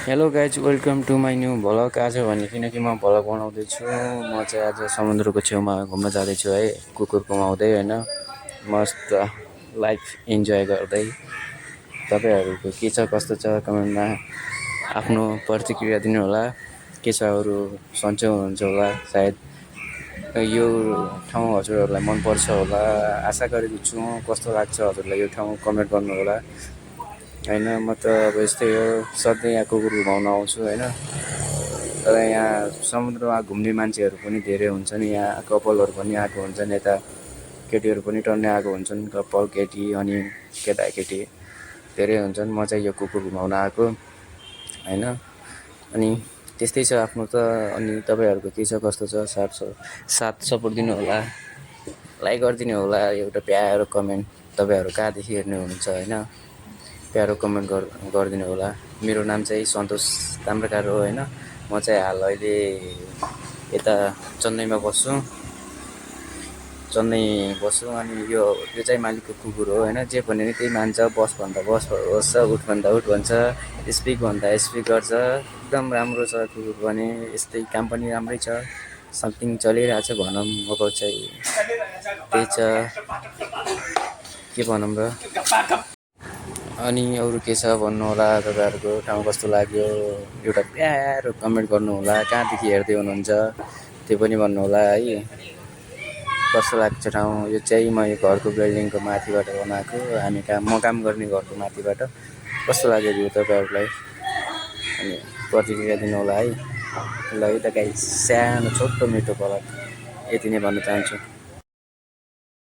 Hello guys welcome to my new vlog. आज भने किनकि म भ्लग बनाउँदैछु, म चाहिँ आज समुद्रको छेउमा घुम्न जाँदैछु है, कुकुर कुमाउँदै होइन, मस्त लाइफ इन्जोय गर्दै। तपाईँहरूको के छ कस्तो छ कमेन्टमा आफ्नो प्रतिक्रिया दिनु होला। के छ अरू सन्चै हुनुहुन्छ होला सायद। यो ठाउँ हजुरहरूलाई मनपर्छ होला आशा गरेको छु। कस्तो लाग्छ हजुरलाई यो ठाउँ कमेन्ट गर्नु होला होइन। म त अब यस्तै हो, सधैँ यहाँ कुकुर घुमाउन आउँछु होइन। तर यहाँ समुद्रमा घुम्ने मान्छेहरू पनि धेरै हुन्छन्, यहाँ कपालहरू पनि आएको हुन्छन्, यता केटीहरू पनि टन्नै आएको हुन्छन्, कपाल केटी अनि केटाकेटी धेरै हुन्छन्। म चाहिँ यो कुकुर घुमाउन आएको होइन। अनि त्यस्तै छ आफ्नो त। अनि तपाईँहरूको के छ कस्तो छ साथ सपोर्ट दिनु होला, लाइक गरिदिनु होला, एउटा प्यारो कमेन्ट। तपाईँहरू कहाँदेखि हेर्नु हुनुहुन्छ होइन, प्यारो कमेन्ट गरिदिनु होला। मेरो नाम चाहिँ सन्तोष ताम्राकार हो होइन। म चाहिँ हाल अहिले यता चेन्नईमा बस्छु अनि यो चाहिँ मालिकको कुकुर हो होइन। जे भन्यो नि त्यही मान्छ, बस भन्दा बस बस्छ, उठ भन्दा उठ भन्छ, स्पिक भन्दा स्पिक गर्छ। एकदम राम्रो छ कुकुर पनि, यस्तै काम पनि राम्रै छ, समथिङ चलिरहेछ भनौँ। अब चाहिँ त्यही छ, के भनौँ र। अनि अरू के छ भन्नु होला, तपाईँहरूको ठाउँ कस्तो लाग्यो एउटा प्यारो कमेन्ट गर्नु होला। कहाँदेखि हेर्दै हुनुहुन्छ त्यो पनि भन्नु होला है। कस्तो लाग्छ ठाउँ यो चाहिँ, म यो घरको बिल्डिङको माथिबाट बनाएको, म काम गर्ने घरको माथिबाट। कस्तो लाग्यो भ्यू तपाईँहरूलाई अनि प्रतिक्रिया दिनु होला है। ल यो त गाइस सानो छोटो मिठो भ्लग यति नै भन्न चाहन्छु।